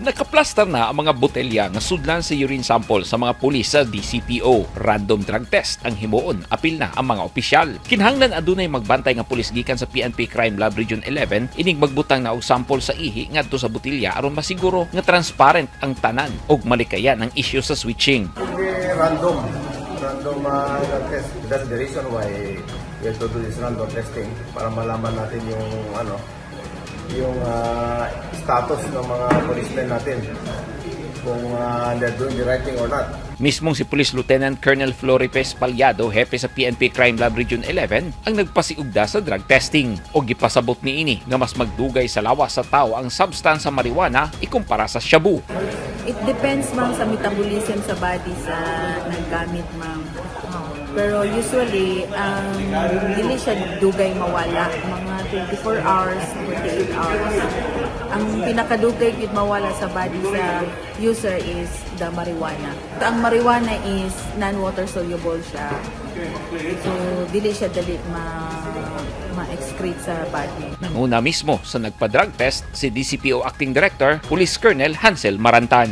Nakaplastar na ang mga botelya nga sudlan sa urine sample sa mga pulis sa DCPO. Random drug test ang himuon, apil na ang mga opisyal. Kinahanglan adunay magbantay nga pulis gikan sa PNP Crime Lab Region 11 inig magbutang na og sample sa ihi ngadto sa botelya aron masiguro nga transparent ang tanan ug malikayan ang issue sa switching. Hindi random drug test. That's the reason why we have to do this random testing, para malaman natin yung ano, yung status ng mga policemen natin, kung they're doing the right thing or not. Mismong si Police Lieutenant Colonel Floripes Palyado, hepe sa PNP Crime Lab Region 11, ang nagpasiugda sa drug testing. O gipasabot niini nga mas magdugay sa lawas sa tao ang substance sa marijuana ikumpara sa shabu. It depends, ma'am, sa metabolism sa body sa naggamit, ma'am. Pero usually, ang dili siya dugay mawala. Mga 24 hours, 48 hours. Ang pinakadugay gyud mawala sa body sa user is the marijuana. Ang marijuana is non-water soluble siya. So, dili siya dali ma-excrete sa body. Nanguna mismo sa nagpa-drug test si DCPO Acting Director, Police Colonel Hansel Marantan.